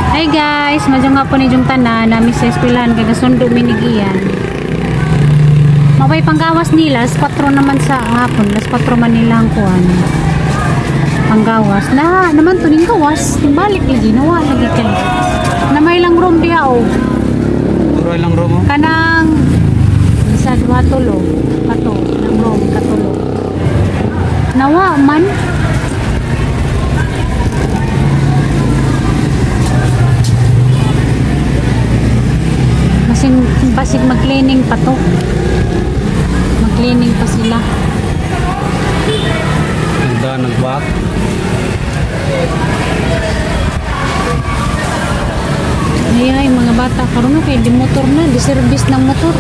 Hey guys, madyo nga po ni yung tanan nami sa eskwelahan kay gasundo minigiyan. Mabay panggawas nila, alas 4 naman sa hapon, alas 4 man nila ang kuan. Panggawas. Na naman to ning gawas, timbalik lagi nawa lagi kay. Na may lang room diha oh. Puro lang room oh. Kanang isa duha tulo, kato nang room katulo. Nawa man. Masin basig mag-cleaning pa to. Mag-cleaning pa sila. Ganda nagbak. Ay, ay mga bata karon kay di motor na, di service ng motor.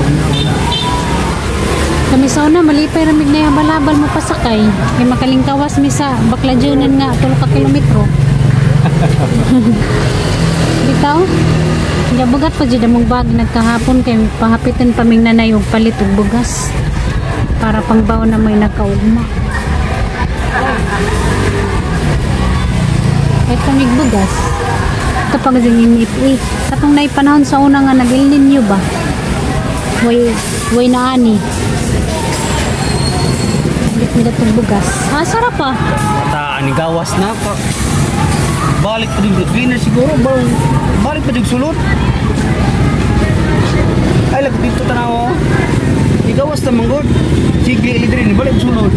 Kami sa una malipay ra mig na balabal mo pasakay. Kay makalingkawas mi sa Bakladyonan nga 3 ka kilometro. Bitaw. Gabugat pa jud among bag nagkahapon kay pahapitan pa ming nanay og palit og bugas para pangbaon na may nagkaugma. Ito mig bugas. Ito pag init eh. Katong naipanahon sa una nga nag-El Niño ba? Way, way na ani. Bit nila itong bugas. Ah, sarap ah. Bata, ani gawas na pa. Balik pa din cleaner siguro. Balik pa din sulod. Ay, lag dito tanaw. Igawas na manggod. Sige, ilidrin. Balik sulod.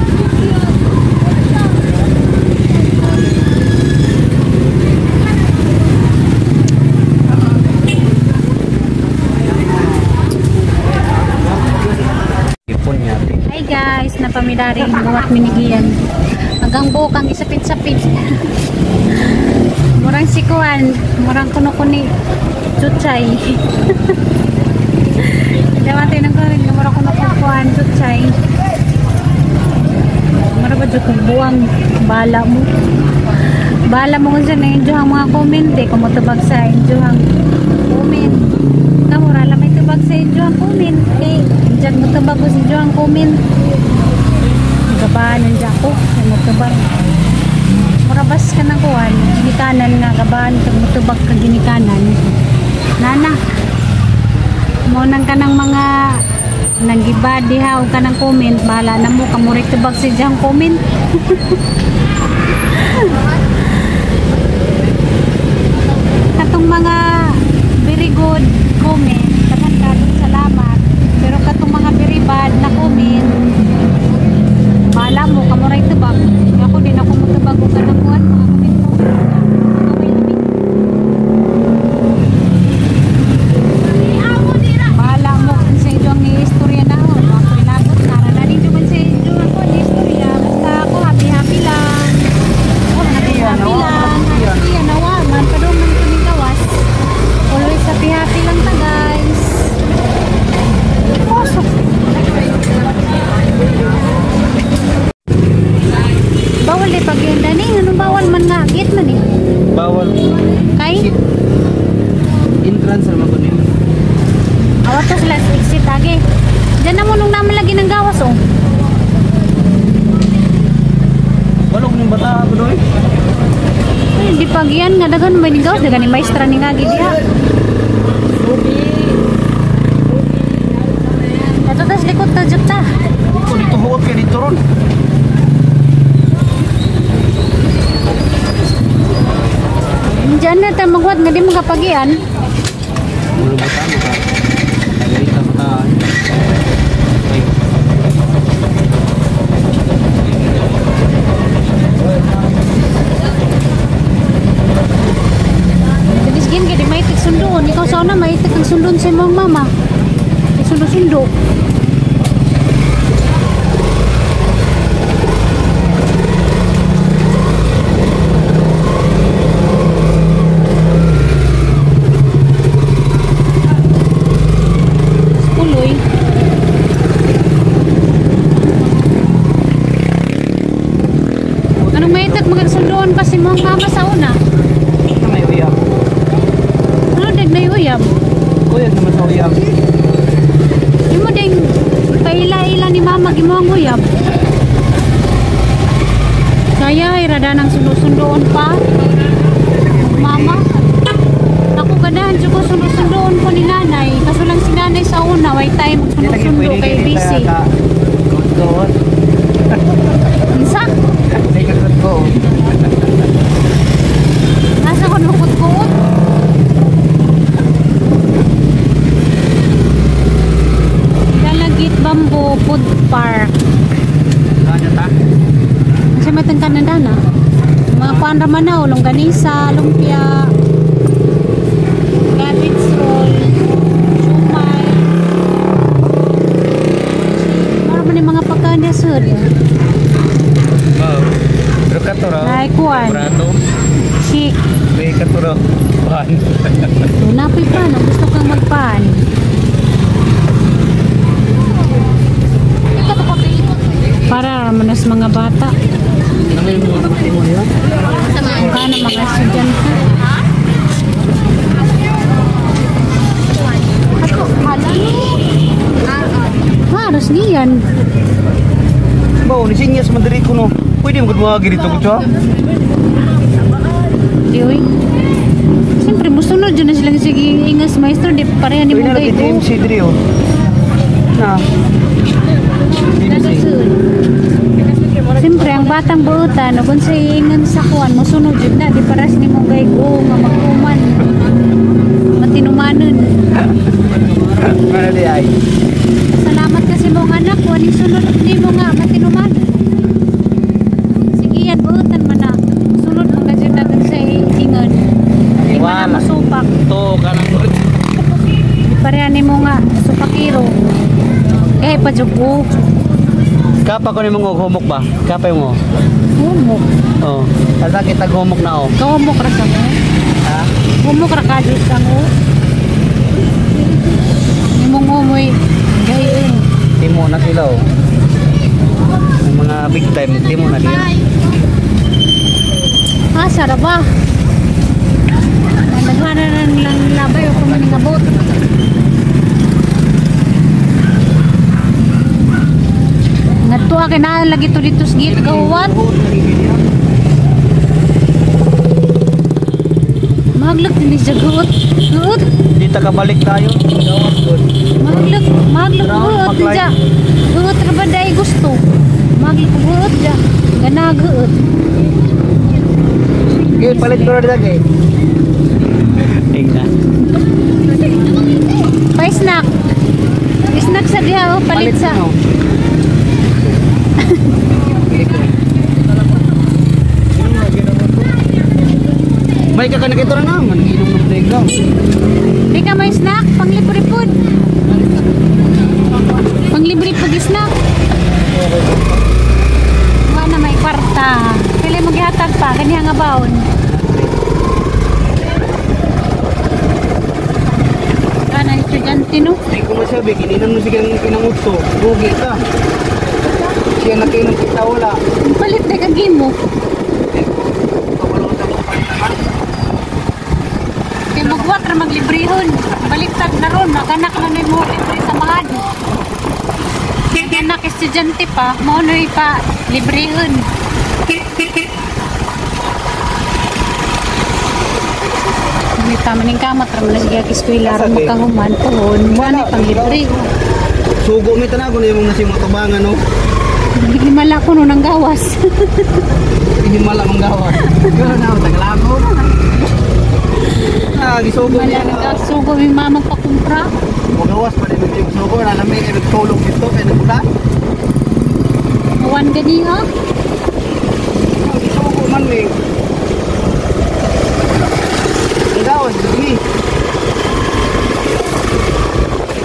Hi guys, napamidari buhat minigiyan. Hanggang buhok ang isapit-sapit. Murang sikuan, murang kuno-kuni chuchay. Dawate nang kuno, murang kuno-kuan chuchay. Mura ba jud kung buwang bala mo. Bala mo kung saan na ang mga comment eh. Kung motubag sa inyo ang comment. Kamura lang may tubag sa inyo ang comment. Eh, diyan mo tubag ko sa inyo ang comment. Gabahan nandiyan ako. May motubag. Murabas ka ng kuwan. Ginikanan nga gabahan. Kung motubag ka ginikanan. Nana. Munang ka ng mga nanggiba diha o ka ng comment. Bahala na mo. Kamurik tubag sa inyo ang comment. Katong mga very good comment, tanan kadong salamat. Pero katong mga very bad na comment, bahala mo, kamuray tubag. Ako din ako mutubag og kanang kuan mga comment ko. Bahala mo kung sa inyo ang istorya na ako. Ako inabot, nara na dito man sa inyo ako ang istorya. Basta ako happy-happy lang. Happy-happy lang. Happy, nawa man. Padung man kaming gawas. Always happy-happy lang ta guys. Pasok. Bawal eh pag yun dani. Anong bawal man nga? Gate man eh. Bawal. Kay? Entrance naman ko niyo. Awa to sila exit age. Diyan na mo nung naman lagi ng gawas oh. Balog ng bata ko doy. Ay, hindi pag yan nga daghan may gawas daghan ni maestra ni ngagi diha. Ato tas likod ta jud ta. Dito dito huot kay dito ron. Diyan na ta magwat nga di makapagian. Ulo bata mo ka. Ay ta bata. Ay. Diskin kay di maitik sundoon. Ikaw sa una maitik ang sundon sa imong mama. Sundo-sundo. Puloy. Anong maitik magsundoon pa si imong mama sa una? Na may uyab. Ano dag na uyab? Uyab naman sa uyab. Imo ding kaila-ila ni mama gimo ang uyab. Kaya ay rada nang sundo-sundoon pa. Mama. Kuan raman na, longganisa, lumpia, cabbage roll, siomai. Mara man yung mga pagkain niya, sir. Oh. Pero kato raw. Ay, kuan. Brato. Chic. May kato raw. Pan. Napoy pa, no? Gusto kang magpan. Para raman na sa mga bata. Ang ka na mga estudyante. Haros niyan. Bao, ni sinyas man diri ko no. Pwede mo gud moagi dito ko. Di oy. Siyempre, musunod dyan na silang sige ingas maestro. Di pareha ni Pwede mo na kay lagi ko. GMC diri oh. Na. GMC. Siyempre, ang batang buutan, no, kung sa iingan sa kuan, musunod dyan na. Di paras ni mo kay ko, nga magkuman. Matinumanon. Ano di ay? Salamat kasi mo nga anak, kung anong sunod ni mo nga matinumanon. Sige yan, buutan man na. Sunod mo ka dyan na kung sa iingan. Di man na Wala. masupak. To kanang Di pareha ni mo nga, supakiro. Eh, pajugo. Kapa ko ni mong humok ba? Kapa mo. Humok. Oh. Asa kita humok na oh. Kahumok ra sa mo. Ha? Humok ra ka dyan sa mo. Imong humoy. Gayon. Timo na sila oh. May mga big time, timo na din. Ah, sarap ba? Nagwana na lang labay o kung maningabot. Ngadto kay na lagi to dito sa gate gahuwat. Maglak din siya gahuwat. Gahuwat. Di ta kabalik tayo. Gawas gud. Maglak, maglak gahuwat Maglak. niya. Gahuwat ra ba dai gusto? Maglak gahuwat ja. Gana gahuwat. Okay, palit ko na dito kay. Tingnan. Pa snack. Snack sa diha oh, palit sa. no. May kakanakita na naman, inom ng playground. Di ka may snack, panglibre pod. Panglibre pod snack. Wa na may kwarta. Pili mo gihatag pa kaniya nga baon. Kana estudyante no. Di ko masabi, kininan mo sige ang kinangutso. Bugi ka. Siya nakinom kita wala. Ang palit na kag mo. Kay magwat ra maglibrehon. Baliktad na ron, maganak na ni mo libre sa mahal. Anak estudyante pa, mao na pa librehon. May tama ning kamot ra man na sige eskwela ra makahuman pohon, mo na pang libre. Sugo mi tanago na yung nasi mga tubangan no. Himala ko no nang gawas. Himala mong gawas. Gano'n na, tagalago. Ah, gisugo Himala niya. nang gawas. Sugo mi mama magpakumpra. Magawas pa rin yung sugo na namin ay nagtulog dito kay nagulat. Uwan gani ha. Gisugo man mi. Ang gawas, sige.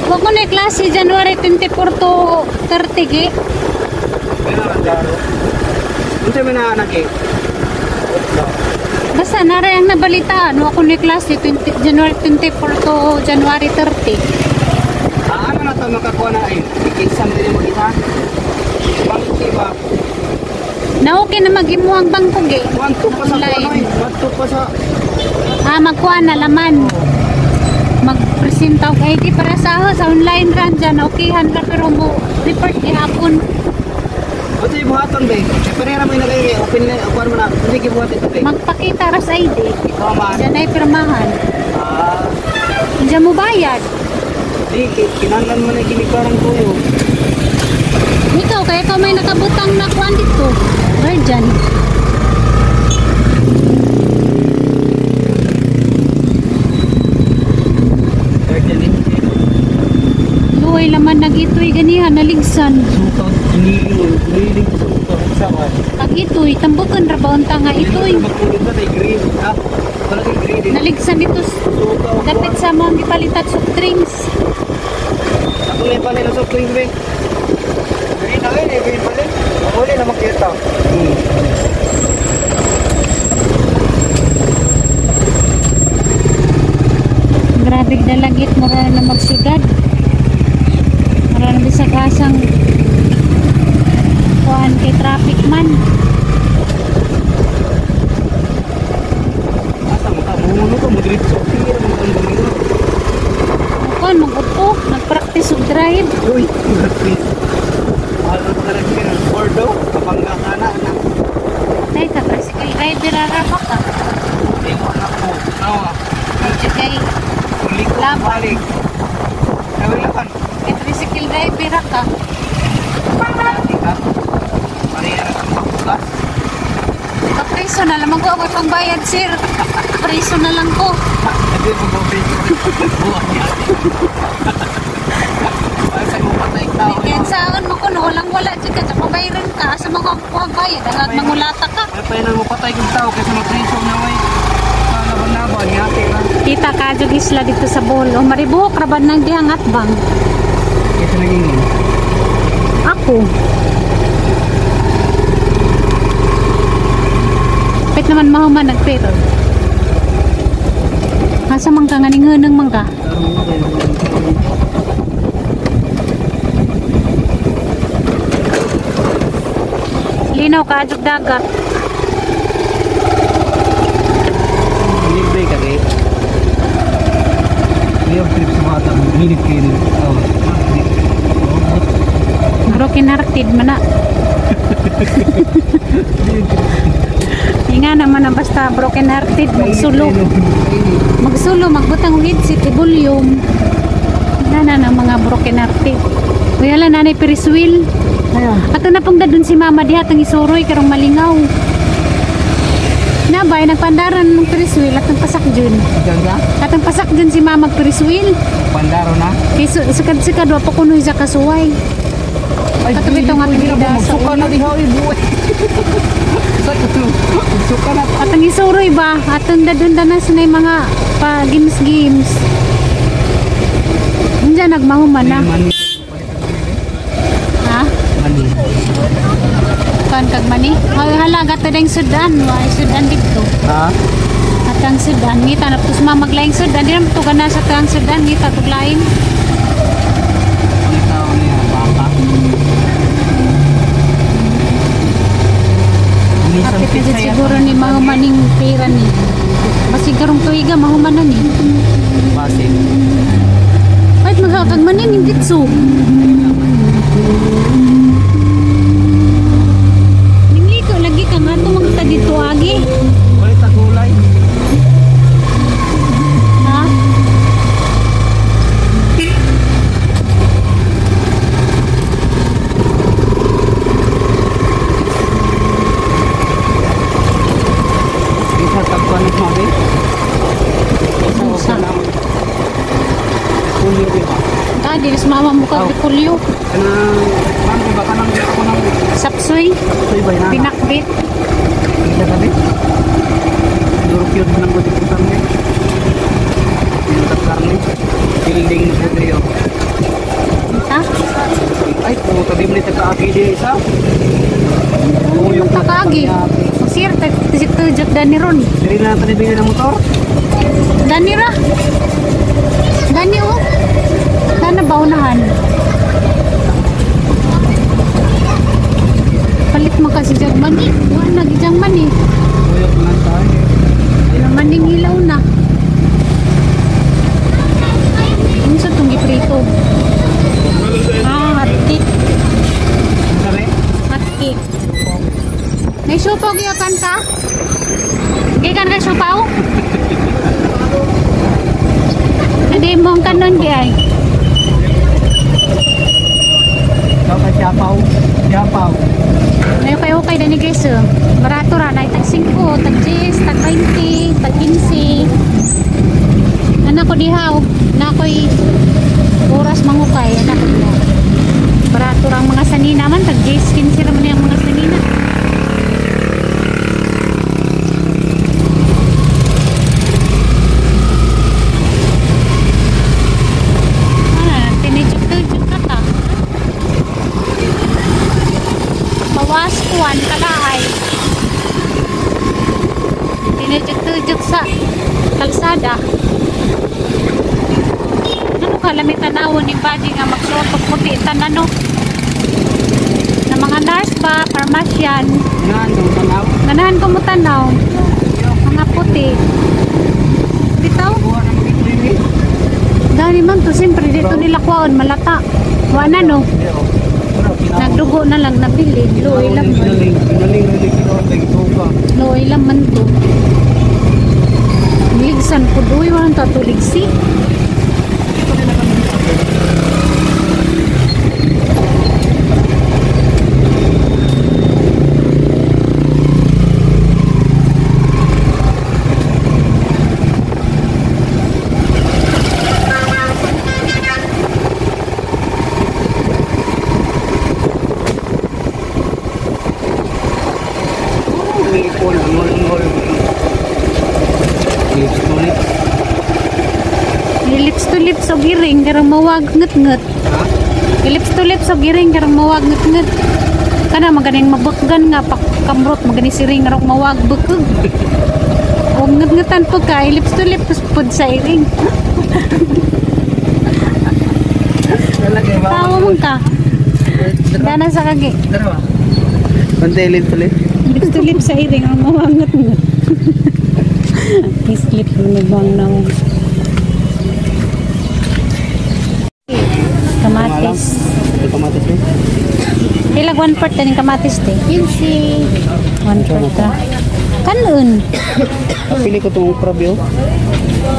Wag mo na klase January 24 to 30 gi. Unsa may naanak eh? Basta nara ang nabalitaan, wa ko ni klase 20, January 24 to January 30. Ah, ano na to makakuha na ay? Ikisam din yung mag-isa? Bangki ba? Na okay na mag-imo ang bangko gi. 1-2 pa sa Online. kuha na eh. 1-2 pa sa... Ah, magkuha na laman. Mag-present og ID para sa online ran dyan. Okay, han ka pero mo report gihapon. Unsa yung buhaton be? Eh, pero mo yung nagay open na, kuha mo na. Unsa yung buhaton ito be? Magpakita ra sa ID. Ikaw man. Diyan ay pirmahan. Ah, Diyan mo bayad. di, kinanglan mo na yung kinigbarang tuyo. Ikaw, kaya ikaw may nakabutang na kuan dito. Guardian. Luoy laman nag-itoy ganihan, naligsan. Sutot, giniling, giniling sa sutot. Isa man. Pag ito'y, tambukan ra ba unta nga ito'y. Magkulog na tayo green. Ah, wala kay green. Eh. Naligsan dito Suka o dapit sa mga gipalitan soft drinks. Ako na yung panel ng soft drinks, be. Green na yun eh, green pa rin. Ang huli na makita. Grabe dalagit, mura na magsyudad. Mura na bisag asang kuan kay traffic man. Asa mo ka? Bunguno ka, mudritso. Sige, mo kang bunguno. Kuan mag-upo, nagpractice og drive. Uy, please. Mahal na ka rin ng Bordeaux. Kapangga ka na, anak. Teka, tricycle driver ra ba ka? Hindi ko anak ko. Nawa. Medyo kay Liko, Laban. balik. Sabi laban. Kay tricycle driver ra ka. Dati ka. Pareha na kang pakugas. Kapriso na lamang ko ako pangbayad, sir. Priso na lang ko. Hindi mo gobin. Buwan niya. Ay, sa patay tao. Kaya saan mo ko walang wala dyan ka, tsaka bayaran ka. Asa mo ko ang bayad, ang mangulata ka. Ay, pa mo patay kong tao kaysa magpriso na way. Laban-laban, yate ka. Kita ka jud isla dito sa Bohol. O maribuhok ra ba nang dihang atbang? Kaysa naging Ako. Pit naman mahuman nagpero. Asa man ka nga ninghunang man ka? Linaw ka jud dagat. Libre ka kay. Libre trip sa bata, minute kayo nun. Oh. Broken hearted man na. Inga naman na basta broken hearted magsulo. Magsulo magbutang og headset i-volume. Nana na mga broken hearted. Uy ala nanay Ferris wheel. Ato na pong dadun si mama diha tang isuroy karong malingaw. Nabay nagpandaran ng Ferris wheel at ang pasak jun. Ganda? At ang pasak jun si mama Ferris wheel. Pandaro na. Kay sukad-sukad wa pa kunoy sa kasuway. Ay, Ato bitong atong pwede na po, gidasa. Magsuka na diha, oy, buhay. Sa ito, magsuka na. At ang isuroy ba? At ang dadun danas na yung mga pa games games. Diyan nagmahuman na. Mani. Ha? Mani. Kan kag mani? Ay, hala gato ding sudan. Wa sudan dito. Ha? At ang sudan ngita na pus mamaglaing sudan. Di naman tugan na sa tang sudan ngita tuglain. Ang tao niya, baka. Kapit na jud siguro ni mahumaning pera ni. Basig karong tuiga mahuman na ni. Basin. Kahit magkakag mani ning ditso. Ningliko lagi ka nga tumang ta dito agi. Wala tagulay. Ha? Isa tagkuan ni Mabi. Isa Unsa? ko na. Kulyo di ba? Ah, di na mama mo kag Oh. kulyo. Kanang ma'am di ba kanang ako nang Sapsoy, itoy ba na? pinakbit. Isa ka di? Durok yun nang buti ko kami. Yung karne. Building na sa Rio. Ha? Ay, puta, di mo ni tagkaagi di isa. Yung kakaagi. Sir, tag tujok dani ron. Diri na natin ibigay ng motor. Dani ra. Dani oh. Dana ba unahan? Palit mo kasi jag mani. Wala na gijang mani. Uyok lang tayo. Wala maning ilaw na. Unsa tong giprito? Ah, hot cake. Sabi? Hot cake. May siopaw giyakan ka? Gikan ka siopaw? Hindi mo ang kanon gi ay. Ikaw ka siyapaw. Siyapaw. Ngayon kayo kay dani guys. Oh. Barato ra na tag 5, tag 10, tag 20, tag 15. Anak ko diha og na ko'y oras mangukay anak ko diha. Barato ra ang mga sanina man tag 10, 15 ra man ang mga sanina. lami tanawon ni body nga magsuot og puti tanan no. Na mga nurse ba, pharmacian. Nga, ang tanaw. Ganahan ko mo tanaw. Mga puti. Bitaw. Buha ng dito yun eh. Dani man to siyempre dito nila kuwaon malata. Wa na no. Nagdugo na lang nabili. Luoy lang man. Luoy lang man to. Ligsan po doy walang tatuligsi. Lips to lips og iring karong mawag nget-nget. Lips to lips og iring karong mawag nget-nget. Kana maganing mabukgan nga pakamrot magani siring karong mawag bukog. O nget-ngetan po ka lips to lips pud sa iring. Tawa man ka. Dana sa kagi. Bantay lips to lips. Lips to lips sa iring ang mawag nget-nget. Islip mo bang na kamatis. Kamatis eh. Ilag 1/4 na yung kamatis te? 15. 1/4 ta. Kanon. Pili ko itong krabi oh.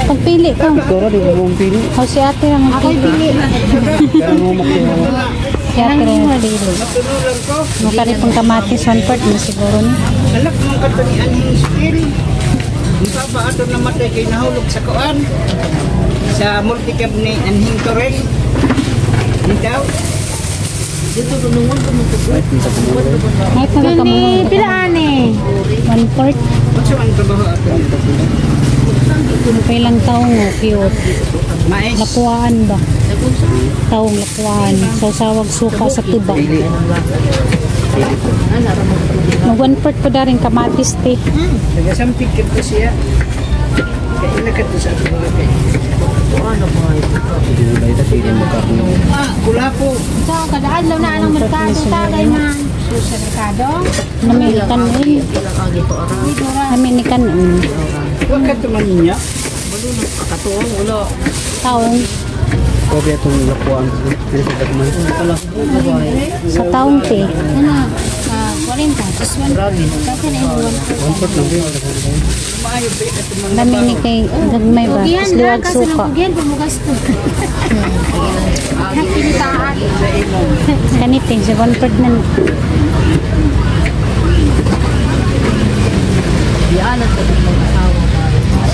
Pagpili ka. Siguro di ko mong pili. O si ate lang ang pili. Kaya mo makuha. Si ate lang ang pili. Mukha rin pong kamatis 1/4 na siguro ni. Alak mong kato ni Anhing Skill. Ang ba ato namatay kay nahulog sa kuan. Sa multicab ni Anhing Torel. Dito. Kahit na kamu. Pila ane? 1/4. Unsa man trabaho ato? Ano ilang taong oh, cute. Mais. Lakuan ba? Taong lakuan. Sawsawag suka sa tuba. Pili. Mag 1/4 po da rin kamatis te. Nagasampig kadto siya. Kay ila kadto sa ato mga kay. Hindi na ba ito? Pili mo karne. Ah, kulapo. So, kada adlaw na anong merkado tagay man. Sa merkado. Nami kanin. Nami ni kanin. Wa kadto man niya. Taong. Kopi itong lakuan. Ano sa dagman? Sa taong te. Ano? 40. Just one. Kasi na yung one. 1/4 lang din. Maayo ba ato mga Nami ni kay gagmay ba? Kugihan Tapos na, liwag kasi suka. ng kugihan, pumugas to. Nakinitaan. Kanite, sa 1/4 na.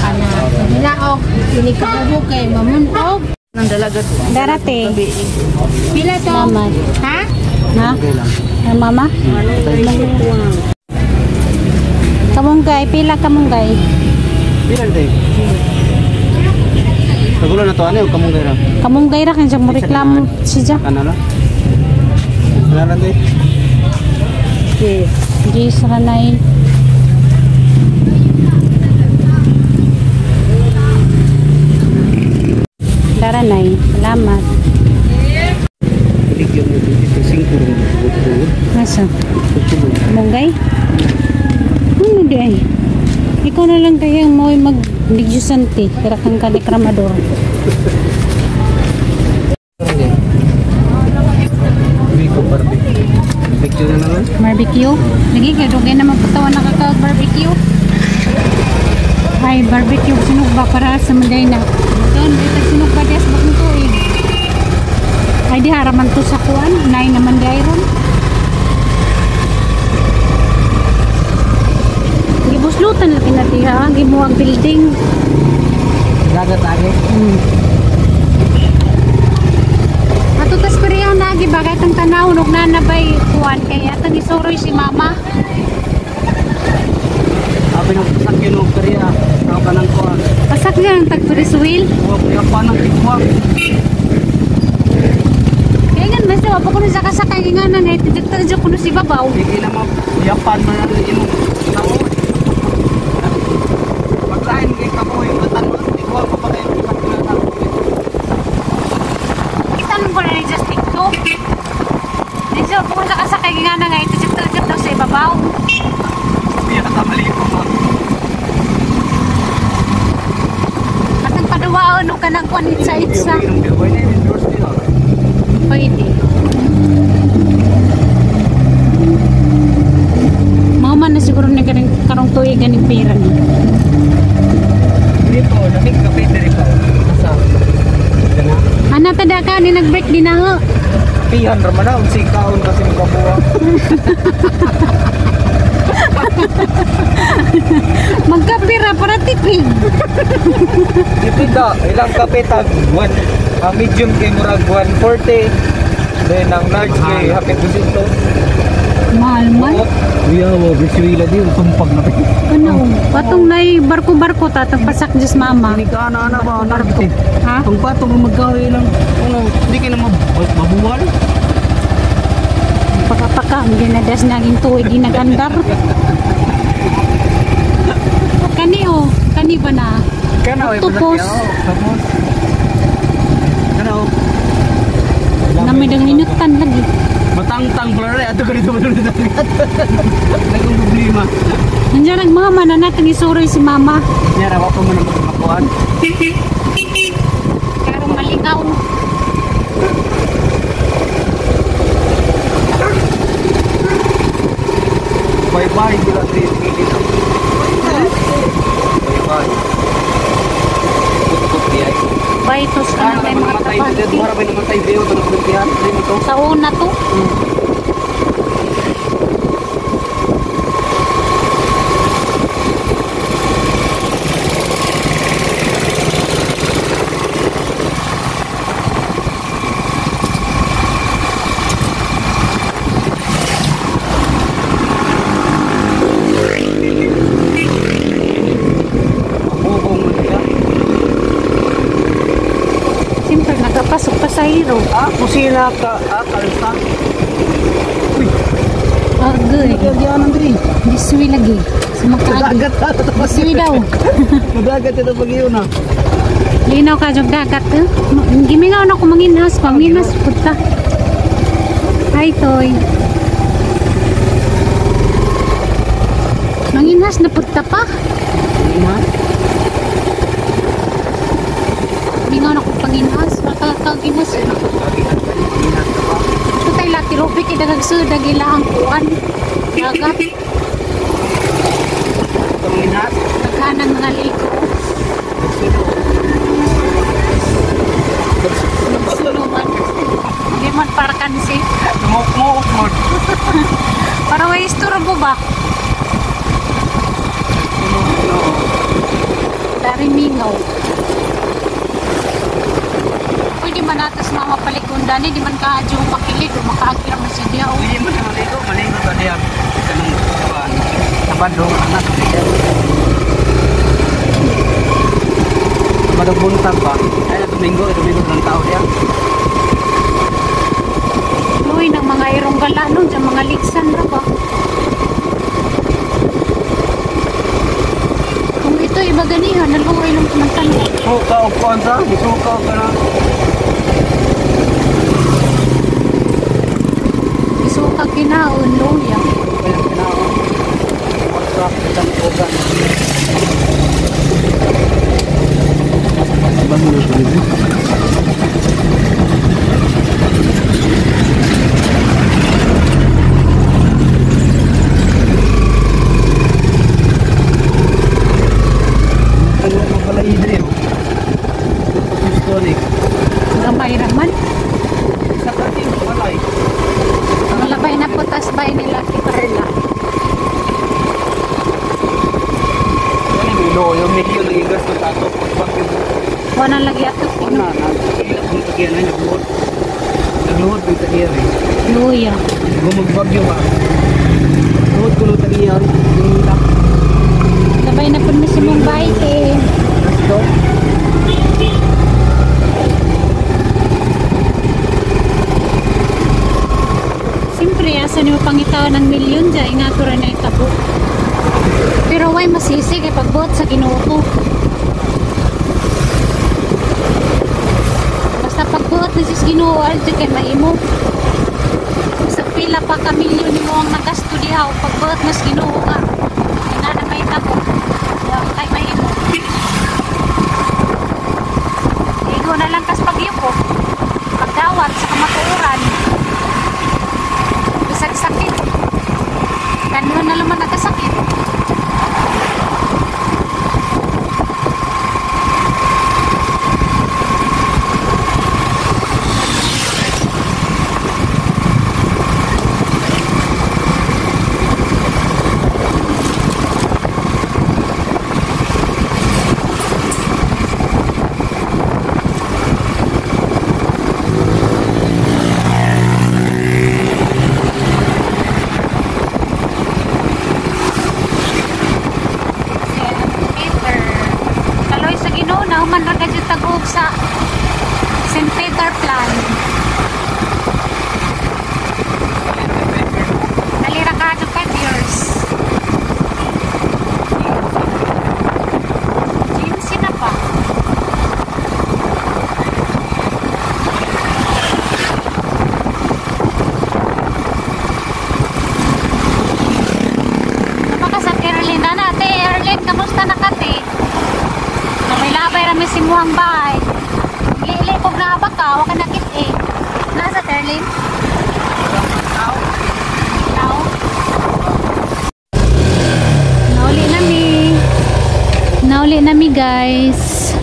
Ana, nilaog, inikabubo kay mamunog. Darate. Pila to? Salamat. Ha? Ha? Ah, mama? Kamunggay, pila kamunggay. Pila na tayo? Kagulo na to ano yung kamunggay ra? Kamunggay ra kay siya mo reklamo siya. Ano na? Ano lang tayo? Di sa kanay. Daranay, salamat. Bigyan mo dito 5 ro. Nasa? Kamunggay? Ano di ay? Ikaw na lang kaya mo ay mag-bigyusante. Pero kang kanikramador. Biko barbecue. Picture na naman. Barbecue? Lagi kay dugay na magpatawa nakakaag barbecue. Ay, barbecue sinugba para sa Manday na. Doon, dito sinugba des bagong tuig. Ay, di haraman to sa kuan. Nay naman di ron. Gibuslutan lagi na diha. Gimuwag building. Dagat age. Ato tas periya nagi bagay tang tanaw nog nanabay kuan kay atang isuroy si mama. Abi nang pasakyan og kariya. Tao ka ng kuan. Pasak niya ang tag Ferris wheel. Wa pa ng tikwa. Kaya nga basta wa pa kuno sa kasakay nga na ngay tidto jud kuno si babaw. Sige na mo yapan man ang imong tao. Paglain kay kabuhi matan mo tikwa pa pa kayo pasakyan na. no kanang kuan itsa-itsa. Pwede. Mao man na siguro ni karong tuig ganing pera ni. Dito, lamig kape diri pa. Asa? Ana tada ka ni nag-break din na ho. Pihan ra man na si kaon kasi makabuwa. Magkapira para tipid. Tipid da, ilang kape tag 1. Ang medium kay murag 140. Then ang large kay hapit 200. Mahal man. Kuya, wa Venezuela di tumpag na. Ano? Patong nay barko-barko ta tagpasak Diyos mama. Ni ka ana ana ba barko. Ha? Ang patong magkahoy lang. Ano, hindi ka na mabuwal. Pagkapaka, hindi na das naging tuig ginagandar. Kani oh, kani ba na? Kana oy, Octopus. Tapos. Kana oh. Namay dang inutan lagi. Matangtang pala rin. Ato ka dito matulog na. Nagong problema. Nandiyan ang mama na natin isuroy si mama. Nyara, wako mo na magmakuan. Karong malingaw. Bye-bye. Bila dito. Bye-bye. Kutukot diay. Baitos ka na may mga Namatay. trabante. Mara ba namatay biyo ito na kuluntihan? Hindi mo to. Sa una to. Bubong mo siya. Siyempre, nagkapasok pasahero. Ah, kusina ka. Ah, kalsa. Uy, Argoy. kaya Andre. Biswi lagi. Sa makaagi. Dagat ta. Biswi daw. Madagat ito pag iyon ah. Linaw ka jog dagat eh. Gimingaw na ko manginhas. Panginhas punta. Hi Toy. Manginhas na punta pa. Ina. Mingaw na ko panginhas. Makakaginhas. Ito tayo laki rubik. Idagag sudag ilahang kuan. Dagat. Panginhas. Daghanang mga ligo. Suluman. Hindi man para kansi. Tumok-mok mo. Para way isturbo ba? Dari mingaw. Pwede man natas mga palikundani, di man kaadyo makilig o makaagir man siya diya. Hindi mo siya maligo. Maligo ba diya? Kanang kuan. Sabado anak diya. Sabado buntag ba? Ay, Domingo, Domingo ng tao diya. Luy ng mga irong gala nun, sa mga ligsan ra ba? Kung ito iba ganihan, naluoy lang kumantalo. Suka o kuan sa? Suka ka na. Isuka kinaon, luya. Walang kinaon. WhatsApp, isang ugan. Ano mo pala idre? Gusto ni. Gamay raman. Sa katin, walay. Malabay na putas bay nila Carla. Ano yung ilo, yung milyon ng igas ng tato, pagbagyo. Wala lagi ato. Ano na, nagluhod tagiyan na, nagluhod. Nagluhod yung tagiyan eh. Luya. Gumagbagyo ba? Luhod ko nung tagiyan. Yung lak. Labay na po mi sa mong bike eh. Gusto. Siyempre, asa niyo pangitaw ng milyon dyan, ingato rin na itabo. Pero way masisi kay pagbuot sa Ginoo ko. Basta pagbuot na sis Ginoo, alto kay maimo. Sa pila pa ka milyon nimo ang nagasto diha, o pagbuot mas Ginoo ka. Nga na may tabo. Wa kay maimo. sa St. Peter Plan. Nalira ka to 5 years. GMC na pa. Napaka sa Erlyn na na, ate Erlyn, kamusta na ka, te? Labay-labay rami si muhang bahay. Lili kog naabak ka, wa ka nakit eh. Nasa Erlyn? Tao. Nauli nami. Nauli nami, guys.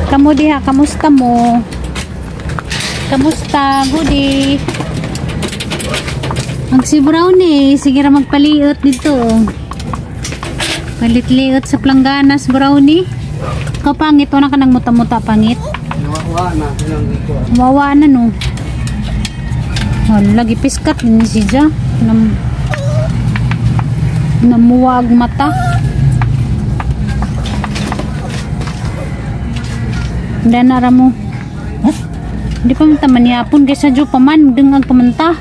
Kamu diha, kamusta mo? Kamusta, goodie? Ang si Brownie, sige ra magpaliot dito. Palit-liot sa plangganas, Brownie. Ikaw pangit, wala ka nang muta-muta pangit. Wawa na. Wawa na no. Wala, lagi piskat ni si Ja. Namuwag mata. Dana ra mo. Hindi pa man manihapon kaysa jo pa man dengag pamanta.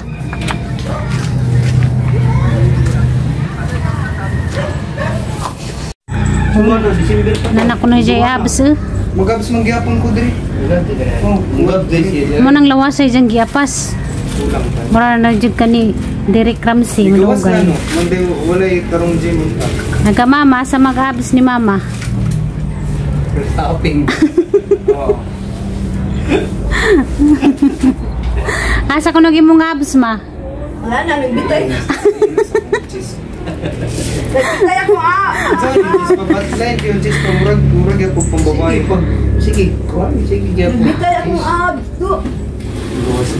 Nana ko na jay abs. Magabs man gyapon ko diri. Oh, Mo nang lawasay jang giapas. Mura na jud kani Derek Ramsey Gawas na malugay. no. Monday walay karong gym unta. Nagkamama sa mag-abs ni mama. Shopping. Oh. Asa ko naging mong abs ma? Wala na, nagbitay. Nagbitay ako ah. Cheese pa bat yung cheese pa murag murag gyapon pambabae. Sige, kuhan. Sige, gyapon. Nagbitay akong abs. Do.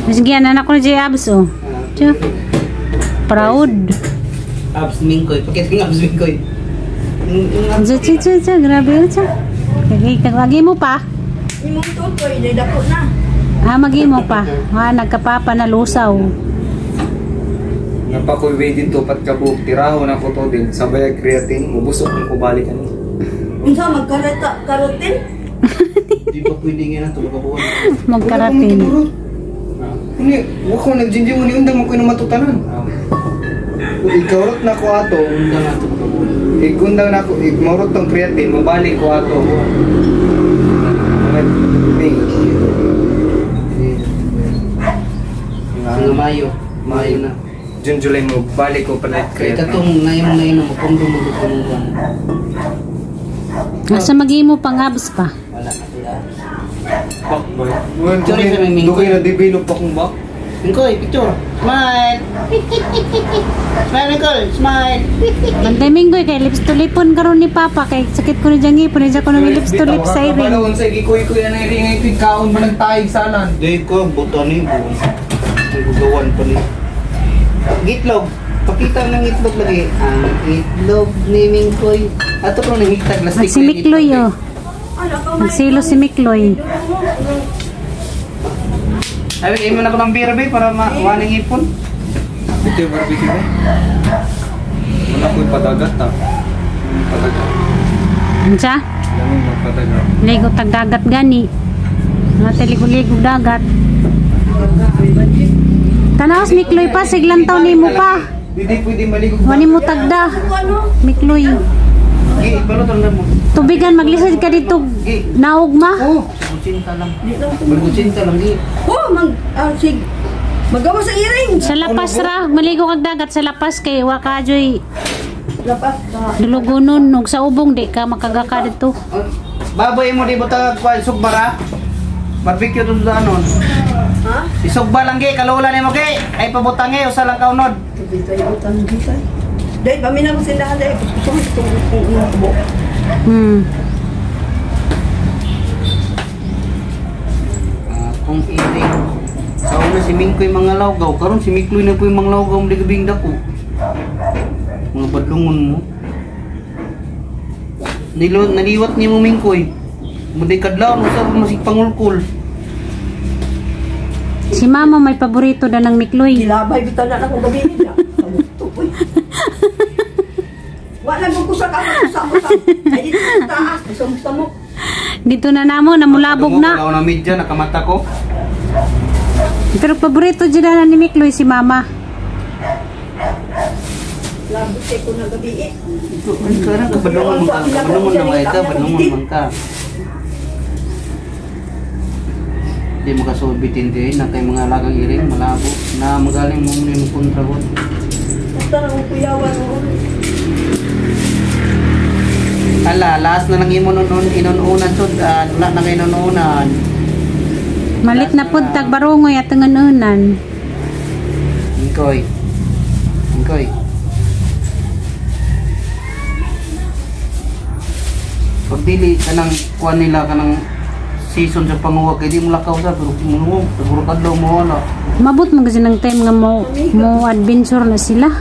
Sige, anak ko na jay abs oh. Tiyo. Proud. Abs Mingkoy. Pakita yung abs Mingkoy. Tiyo, tiyo, tiyo, tiyo. Grabe yun, tiyo. Kagi mo pa. Imong tutoy, dako na. Ah, magimo pa. Ah, nagkapapa na lusaw. Napakoy way dito pat kabuok tiraho na ko to din sabay creatine mubusok ang kubalik ani. Unsa magkarata karotin? Di pa pwede nga na ito. Makabuhan. Magkaratin. Ni, wa ko nagjinji mo ni undang mo ko na matutanan. Ikarot na ko ato. Undang na ito makabuhan. Igundang na ko, igmaurot tong creatine, mabalik ko ato. Mga May. Mga Mayo. Mayo na. June, July mo, balik ko pala Kaya creatine. katong ngayon na yun, mapundo mo ko ng buwan. Asa magimo pang abs pa. Wala na kaya. Back boy. Picture sa may mingko. Dugay na develop akong back. Mingkoy, picture. Smile! Smile, Mingkoy! Smile! Bantay minggoy kay lips to lipon karon ni Papa kay sakit ko ni jang ipon ni ko nang lips to lips sa iring. Kabalo, unsay gikuy-kuy na ring ay kaon ba nagtaig salan. Di ko, buta ni po. Nagagawan pa ni. Gitlog. Pakita ng itlog lagi. Ang itlog ni Mingkoy. Ato ko nang hitag lastik. Si Mikloy oh. Magsilo si Mikloy. Ay, imo na ko ng bira be para makuha ng ipon. Ito yung barbecue ba? Wala ko'y padagat ah. Padagat. Unsa? Lamang magpadagat. Ligo tag dagat gani. Mga taligo-ligo dagat. Tanaw Mikloy pa siglan taw nimo pa. Hindi pwede maligo. Wani mo tagda. Mikloy. Gi, balot ang mo. Tubigan maglisod ka dito. Naog ma. Oh, Magutsinta lang. Magutsinta lang gi. Oh, mag sig magawa sa iring. Sa lapas ra, maligo kag dagat sa lapas kay wa ka joy Lapas ka. dulugonon ug sa ubong di ka makagaka dito. Baboy mo di buta kwa sugbara. Barbecue dun sa anon. Ha? Isugba lang gi, kalula nimo gi. Ay pabutang gi usa lang kaunod. Bitay utang bitay. Dahil paminaw mo sila dahil gusto ko itong tubo. Kung iring. Sa una si Mingkoy mga lawgaw, karon si Mikloy na po yung mga lawgaw mo di gabing dako. Mga badlungon mo. Naliwat ni mo Mingkoy. Mundi kadlaw mo sa masig pangulkul. Si mama may paborito da ng Mikloy. Gilabay bitaw na akong gabi niya. Wala mo kusa ka kusa kusa. Ay dito sa taas, gusto mo. Dito na namo, namulabog na. Wala na media, nakamata ko. Pero paborito dyan na ni Mikloy si Mama. Labot kay ko na gabi eh. Karang kabadungan man ka, kabadungan na mga ita, badungan man ka. Di mo kasubitin di, na kay mga alagang iring, malabo. Na magaling mo muna yung kontra ko. Basta nang kuyawan mo. Ala, last na lang imo nun inununan sudan, wala na kay inununan. Malit na pud tag barongoy at nganunan. Ingkoy. Ingkoy. Pag dili kanang kuan nila kanang season sa panguwa kay di mo lakaw sa pero mo siguro kadlaw mo wala. Mabot mo kasi ng time nga mo mo adventure na sila.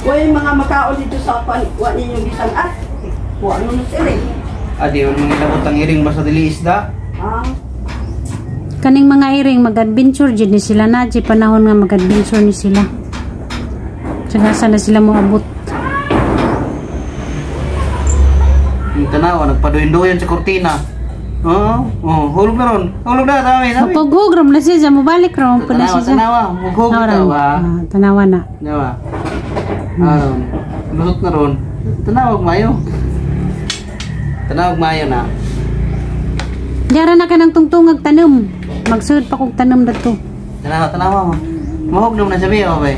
Way mga makaon dito sa pan, wa ninyo bisan ah. Wa ano na sila eh. Ah, di man mangilabot ang iring basta dili isda. Ah, Kaning mga iring mag-adventure jud ni sila na di panahon nga mag-adventure ni sila. Tsaka sana sila moabot. Yung tanawa nagpaduyon-duyon sa kortina. Oo, oh, hulog na ron. Hulog na, dami, dami. Mapughog ram na siya, mobalik ram po na Tanawa, siya. tanawa, mughog Tanawa. tawa. Ah, tanawa na. Tanawa. Aron. Lusot na ron. Tanawag mayo. Tanawag mayo na. Diara na ka ng tungtungag tanom. Magsud pa kog tanom dato. Tanawa, tanawa mo. Mahog naman na sabi, oh, bay.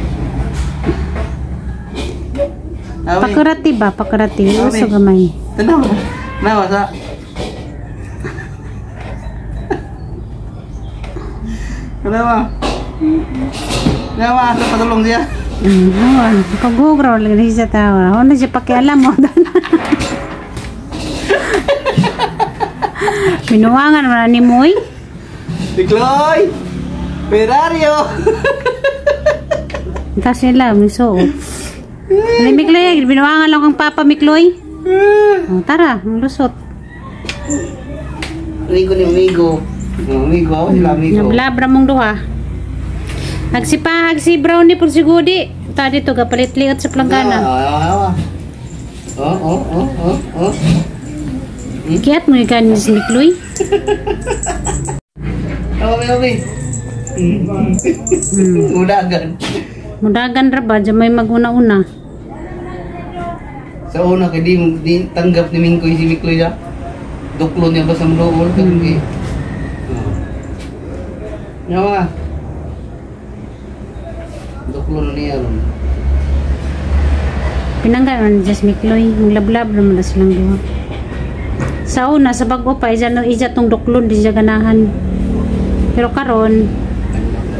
Abi. Pakurati ba? Pakurati. Abi. Uso gamay. Tanawa. Tanawa sa. Tanawa. Tanawa, sa patulong siya. Awan. Paghog raw lang siya tawa. Ano siya pakialam mo? Minuwangan mo na ni Moy. Tikloy! Ferrario! Tapos sila, misuot. Ano, Mikloy, binuwangan lang kang Papa Mikloy. Oh, tara, ang lusot. Amigo ni amigo. Amigo, sila amigo. Naglabra mong duha. Hagsipahag si Brownie por si Gudi. Ta dito gapalit-liot sa planggana. Ah, Oh, oh, oh, oh, oh. Kiat mo ikan si Mikloy. Okay, okay. Udagan. Mudagan ra ba dyan may maguna-una. Sa una kay di tanggap ni Mingkoy si Mikloy siya. Duklo niya ba sa mluol kay. Nyawa. Duklo na niya ron. Pinangga man si Mikloy, maglablab naman na silang duha. Sa una sa bag-o pa ija no ija tong duklon di siya ganahan. Pero karon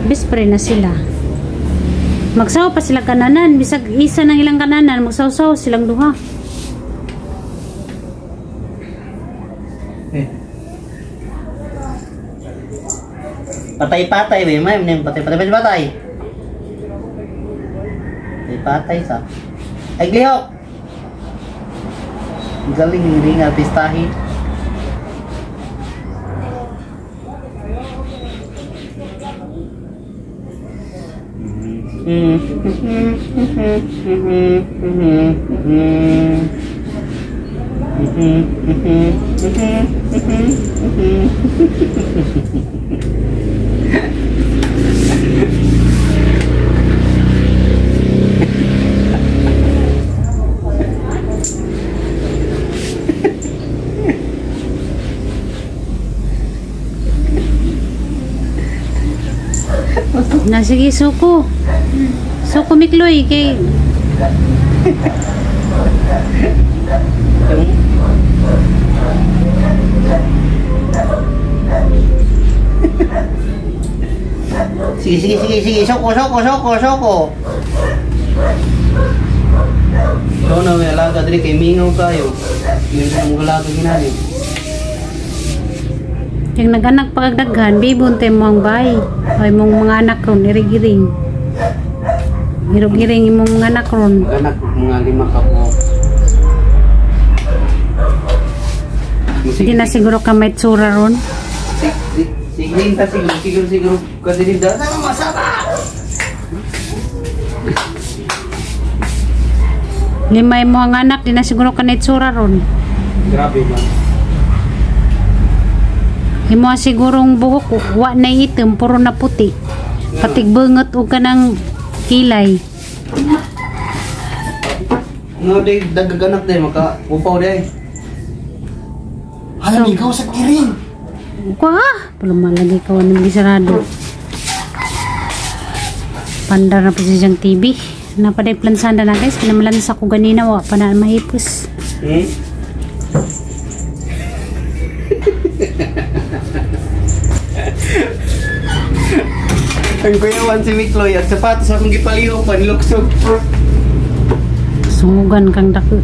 best friend na sila. Magsaw pa sila kananan, bisag isa ng ilang kananan, magsaw-saw silang duha. Eh. Patay-patay ba, may patay-patay patay. Patay-patay sa. Ay glihok. Galing ring artistahin. Na sige suko. Suko Mikloy kay Sige, sige, sige, sige. Soko, soko, soko, soko. Ikaw na may alaga diri kay mingaw kayo. Hindi mo alaga ginani. Yung nag-anak pagdaghan, bibunte mo ang bay. Ay mong mga anak ron, irig-iring. Irog-iring imong mga anak ron. Mag-anak mga 5 ka po. Hindi na siguro ka may tsura ron. Sige, siguro, siguro, siguro. Kasi din daw. Sama, masama! 5 mo ang anak, di na siguro ka na itsura ron. Grabe man. Imo sigurong buhok wa na itim, puro na puti. Patigbengot og kanang kilay. No, day dagaganak day maka upaw day. Hala, ikaw sa kiring. Kwa, palumalagi ka wala gisarado. Pandar na po siya diyang TV. Napaday plansanda na, guys. Pinamalansa ko ganina, wa pa na mahipos. Ang kuyawan si Mikloy at sapatos akong gipaliho pa niluksog. Sungugan kang dako.